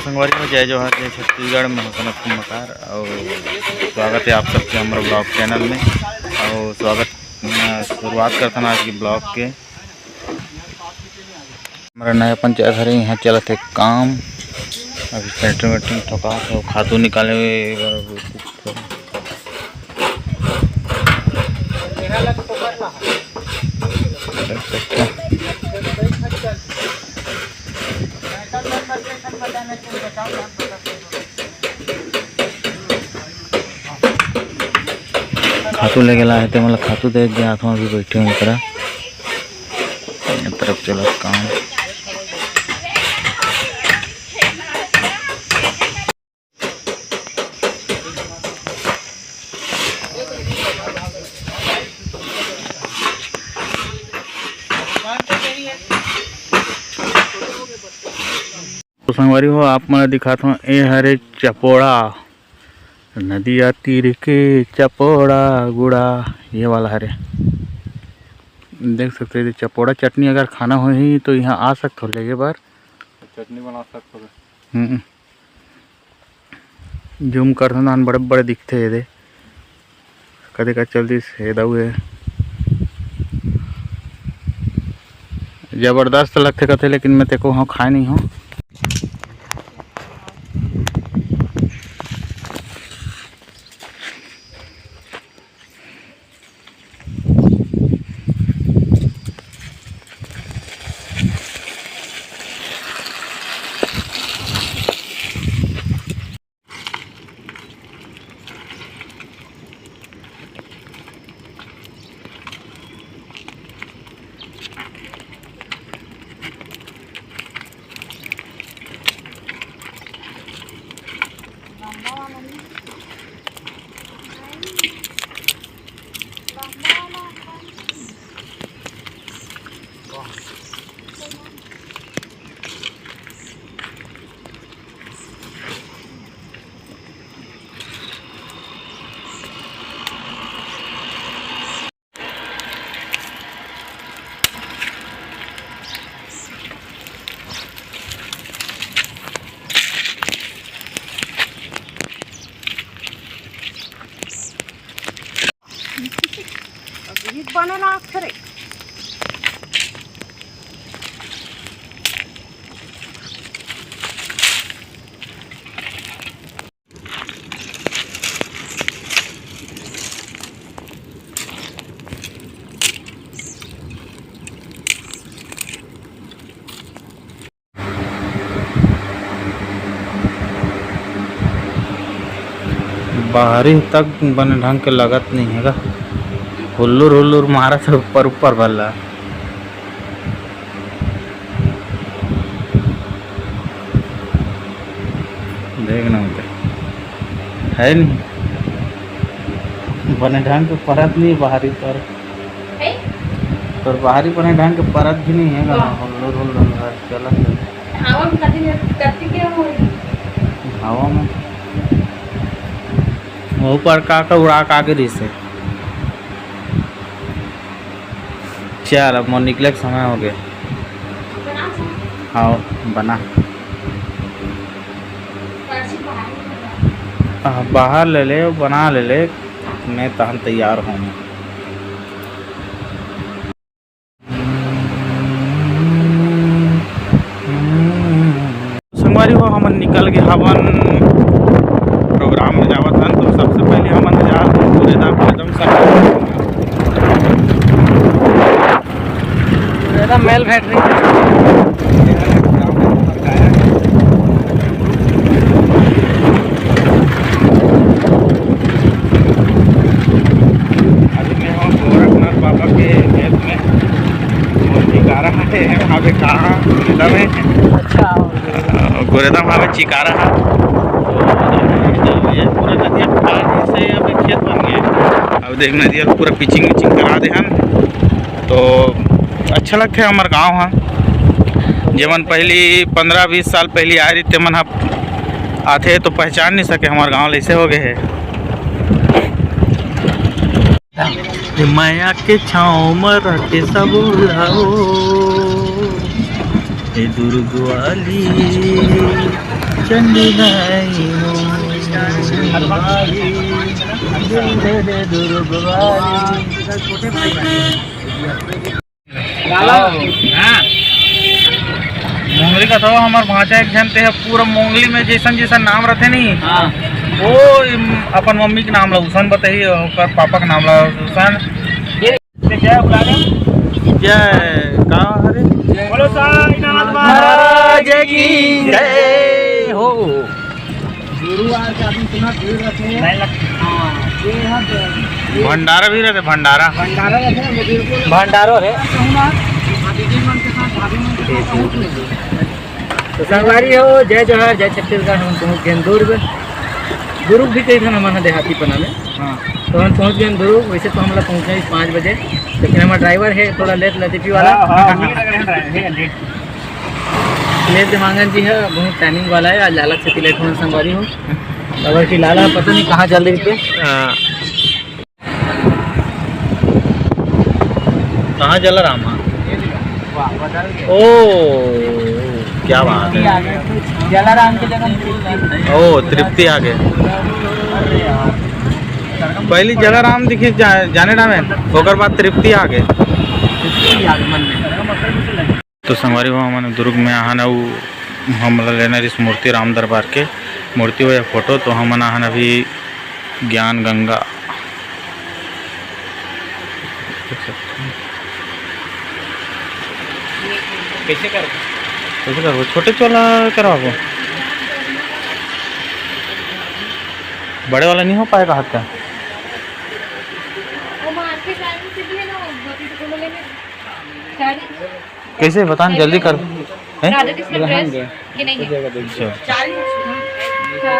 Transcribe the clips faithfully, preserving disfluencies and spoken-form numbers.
संगवारी हो, जय जोहार, जय छत्तीसगढ़, मैं हूं कनक कुमार और स्वागत है आप सबके हमर ब्लॉग चैनल में। और स्वागत, मैं शुरुआत करथन आज के ब्लॉग के। हमारा नया पंचायत हरे, यहाँ चलत हे काम। अभी सेंटरिंग वेंटरिंग ठोका, तो खातू निकाले हुए। खातू लेके ला हे, ते मोला खातू दे दे, हाथ में भी बैठे हुए करा। ये तरफ चला काम। तो संगवारी हो, आप मन दिखात हो, ए हरे चपोड़ा, नदिया तीर के चपोड़ा गुड़ा, ये वाला हरे। देख सकते हो, ये चपोड़ा चटनी अगर खाना होही तो यहाँ आ सकत हो लेगे बर। चटनी बना सकत हो। हम्म। जूम करथन, बड़े बड़े दिखथे ये दे। कदे का चल दिस हे दाऊ हे। जबरदस्त लगथे कथे, लेकिन मैं तेको हाँ खाए नहीं हूँ। अभी बने ना करे। बाहरी तक बने ढंग के लगत नहीं हे गा, हुल्लुर हुल्लुर मारत हे ऊपर ऊपर भर ला। देख ना होते है नहीं, बने ढंग के परत नहीं बाहरी तक। है? तोर बाहरी बने ढंग के परत भी नहीं हे गा, वाह। हुल्लुर हुल्लुर हर चलत हे। हवा में कति, कति के हो? हवा में वो पर का, का उड़ा के आगे रहिस हे। चल, अब मोर निकले के समय हो गया। हाँ, बना। आ, बाहर ले ले, बना ले ले, मैं तहन तैयार हूँ। संगवारी हो, हमन निकल गे हवन, प्रोग्राम में जावत हन। तो सबसे पहले हमन जात हन गुरेदा, गुरेदा में सब एकदम मेल भेट रही है। अभी मैं हूँ गोरखनाथ बाबा के खेत में। वो चिकारा है, वहाँ पे कहाँ एकदम है। अच्छा। अ, गोरेदा वहाँ पे चिकारा है। तो ये पूरा नदिया पार से अभी खेत बन गए। अब देख नदिया पूरा पिचिंग विचिंग करा दे हन। तो अच्छा लगथे हमर गांव ह। जेमन पहली पंद्रह बीस साल पहली आए रहिस, तेमन ह आथे तो पहचान नहीं सके हमर गांव ल, ऐसे हो गए हे। ए मया के छाँव म रह के सब उल्हाओ, ए दुर्गवाली। चंडी भाई हो, दिल दे दे दुर्ग वाली। हाँ। मोंगली का तो हमर भांचा एक झन ते ह पूरा मोंगली में जैसन जैसन नाम रथे नहीं, हाँ। वो इम-, अपन मम्मी के नाम ला उसन बताही, ओकर पापा के नाम ला उसन। ये जय बुला रहे। जय का हरे? बोलो साईनाथ महाराज की जय हो। गुरुवार के आदमी इतना भीड़ रहते हैं। नहीं लगता। हाँ, ये यहाँ पे भंडारा भी रहते, भंडारा। भंडारा रहते हैं, वो बिल्कुल भंडारो है। कहूँ ना, भाभी जी मन के साथ, भाभी मन के साथ पहुँच नहीं। तो संगवारी हो, जय जोहार, जय छत्तीसगढ़। हम पहुँच गए दुर्ग। दुर्ग भी कही था हमारा देहाती पना में। हाँ। तो हम पहुँच गए दुर्ग। वैसे तो हम लोग पहुँचना है पाँच बजे, लेकिन हमारा ड्राइवर है थोड़ा लेट, लतीफी वाला। हाँ, हाँ, वही लग रहे हैं ड्राइवर, है लेट। लेट देवांगन जी है, बहुत टाइमिंग वाला है, आज लालच से लेट होना संगवारी हो। अगर कि लाला पता नहीं कहाँ चल रही थी। हाँ। कहाँ जलाराम है? ओ, क्या बात है। जलाराम की जगह तृप्ति। ओ, तृप्ति आ गए। पहली जलाराम दिखी जा-, जाने ना में, ओकर बाद तृप्ति आ गए। तृप्ति आ गए मन में। तो संगवारी हो, हमन दुर्ग में आहन अउ हमला लेना रिस मूर्ति राम दरबार के मूर्ति हो या फोटो, तो हमन आहन अभी ज्ञान गंगा। कैसे कर, कैसे करबो? छोटे वाला करवाबो, बड़े वाला नहीं हो पाएगा हाथ का। वो मार्केट लाइन से भी है ना, वो बकरी को लेने। कैसे बता न, जल्दी कर। हैं? राधा कृष्ण प्रेस कि नहीं है? अच्छा। चार, चार, लिखा हुआ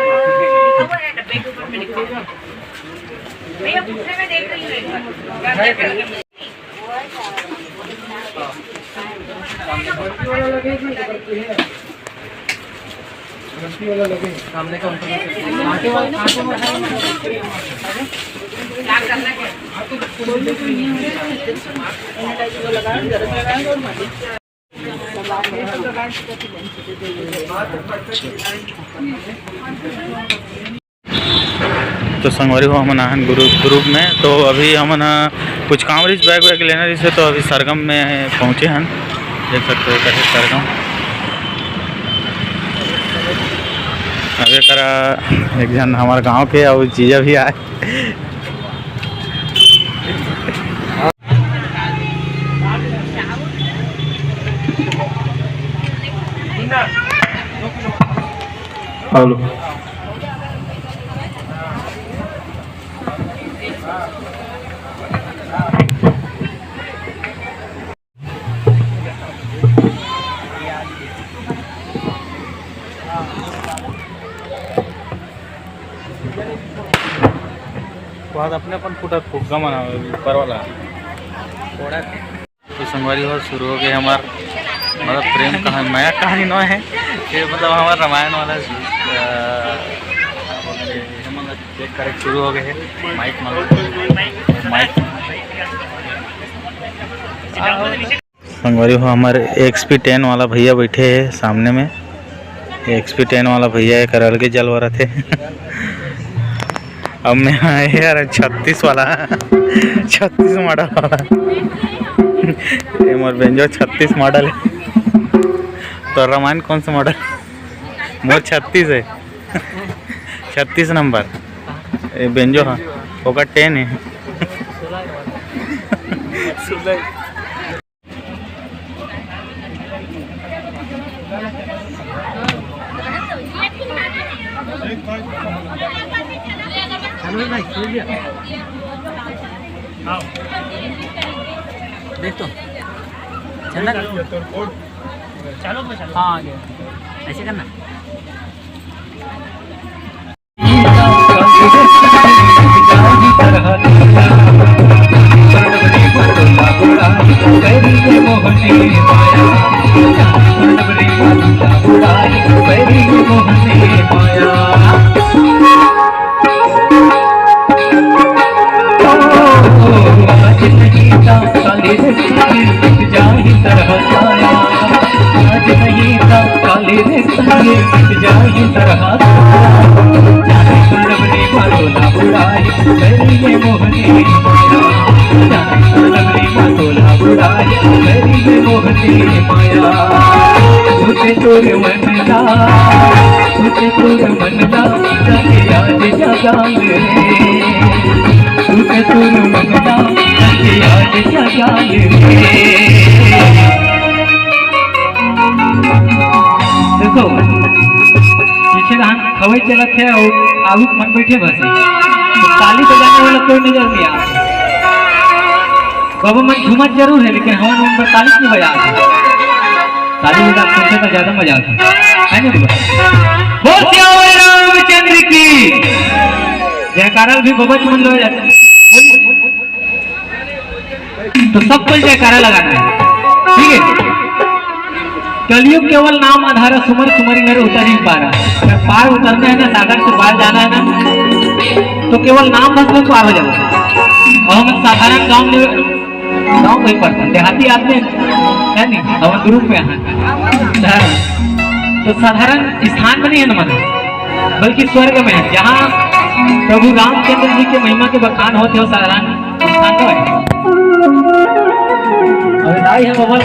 है डब्बे के ऊपर में, लिखा हुआ है। भैया, पूछने में देख रही हूँ एक बार। तो संगवारी हो, हमन आहन दुर्ग, दुर्ग में। तो अभी हमन ह कुछ काम रहिस, बैग वैग लेना रहिस हे, तो अभी सरगम में पहुँचे हन। देख सकते हो, कैसे सरगम। अब एकरा एक झन हमारे गांव के अउ जीजा भी आए। हेलो। बाद अपने अपन फुटत फुग्गा मनावे ऊपर वाला। तो संगवारी हो, शुरू हो गए हमार, मतलब, प्रेम कहानी, मया कहानी नो है ये, मतलब, हमार रामायण वाला, अ, क्या बोलते हैं, ये, मतलब, चेक करे शुरू हो गए हैं। माइक मंगा, माइक। संगवारी हो, हमारे XP ten वाला भैया बैठे हैं सामने में। XP ten वाला भैया एक अलगे जलवा रथे। अब मैं आए यार छत्तीस वाला, छत्तीस मॉडल वाला। ये मोर बेंजो छत्तीस मॉडल है। तो रामायण कौन सा मॉडल? मोर छत्तीस है, छत्तीस नंबर। ये बेंजो हाँ, ओकर ten है। देख तो। चंदा कर। हाँ, आ गया। ऐसे करना। ले रे संगे, जाई सरहद पार। जाने कौन लवली माँ तोला बुलाए, करिए मोहनी माया। जाने कौन लवली माँ तोला बुलाए, करिए मोहनी माया। झूठे तोर मन ला, झूठे तोर मन ला, जाके आज जगा ले रे। झूठे तोर मन ला, जाके आज जगा ले रे। देखो, पीछे धान खवई चलत हे अउ आगू मन बैठे बस। ताली बजाने वाला कोई नजर नहीं आ। बाबा मन झूमत जरूर है, लेकिन हवन मन पर ताली नहीं बजा। ताली बजा सुनते तो ज्यादा मजा आता है ना बाबा? बोल सियावर रामचंद्र की। जयकारा भी बाबा मन लो जाते। तो सब कोई जयकारा लगाना है, ठीक है? कलयुग केवल नाम आधारा, सुमर सुमरि नर उतरि पारा। अगर पार उतरना है ना, सागर से पार जाना है ना, तो केवल नाम बस में पार हो जाओ। और हम साधारण गांव में, गांव में ही पड़ता, देहाती आदमी है नहीं, हम ग्रुप में हैं। तो साधारण स्थान में नहीं है ना, मन, बल्कि स्वर्ग में है, जहाँ प्रभु रामचंद्र जी के महिमा के बखान होते हो। साधारण स्थान तो है। अरे दाई, हम अव्वल